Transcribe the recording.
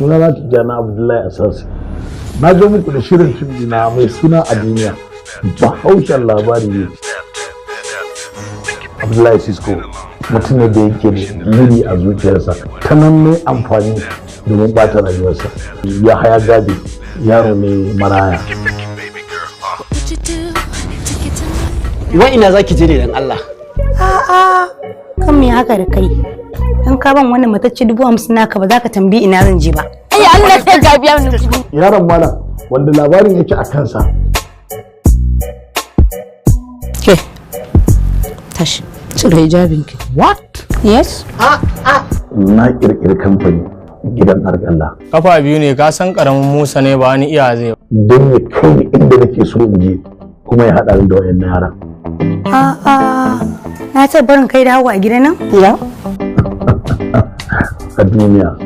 Sunana Tijjani Abdullahi Asasi. Na zo muku da shirin fim ɗina mai suna A Duniya. Bahaushen labari ne. Abdullahi Cisco mutum ne da yake da yiri a zuciyarsa, ta nan ne amfani domin ɓata rayuwarsa. Ya haya gadi yaro ne maraya. Wa ina zaki je ne dan Allah? A'a, kan me haka da kai? In ka ban wannan matacce 50,000 naka, ba za ka tambayi ina zan je ba. Ai Allah, sai ka biya ni kuɗi. Yaron malam wanda labarin yake a kansa. Ke, tashi, cire hijabinki. What? Yes. Na kirkiri kamfani gidan Argalla. Kafa biyu ne, ka san karamin Musa ne, ba wani iya zai. Don ya kai ni inda nake so in je, kuma ya haɗa ni da wayannan yaran. A'a, na ce barin kai da hawa a gidan nan? Ya. A Duniya.